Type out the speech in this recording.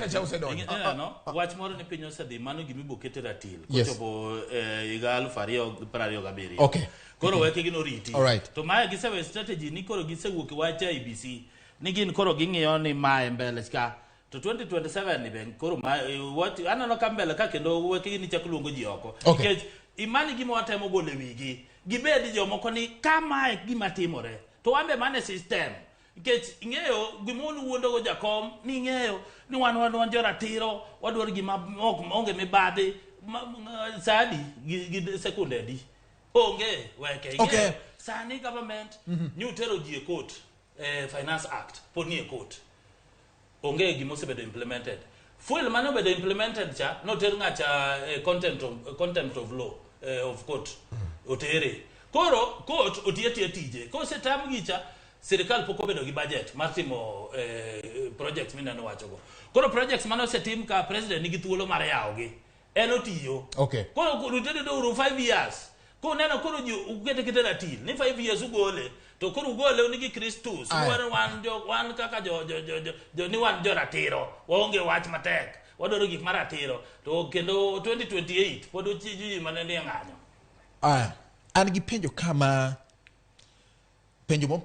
Expenditure osedonjo. Ineno, wach moro ni piny osedhi mano gima ibo kete ratil Yes. kochopo higa 2027. Koro weke gino riti. To mae gisewe strategy ni koro gisewuok e wach IEBC ni gin koro ging'iyo ni mae mbele ka to 2027 ni be koro ma, what aneno ka mbele ka kendo weke gini chak luongo ji oko. Nikech imani gima watemo golo e wigi gibed jomoko ni ka mae gima timore to wan be mane system nikech ing'eyo gima wuondogo jakom ni ing'eyo ni wan wan wan joratiro wadwaro gima ok onge mibadhi sadi gi sekunde adi onge weke ing'eyo sani government nyutero ji e court Finance Act pod ni e court onge gima osebedo implemented fuel mane obedo implemented cha noter ng'acha contempt of law of court otere koro court otiyo atiya tije kosetam gicha sirikal pok obedo gi budget mar timo projects mineno wachogo koro projects mane osetim ka president nigi thuolo mar yawogi en otiyo koro rutede uru 5 years kuneno koro ji ukete kete ratil ni 5 years ugole to koro ugole nigi Kristus wan wan jo wan kaka jo jo jo jo, jo ni wan jo ratiro waonge wach matek wadwaro gik maratiro to kendo 2028 pod ji mane nie ng'anyo. Aya, an gi penjo kama penjo mo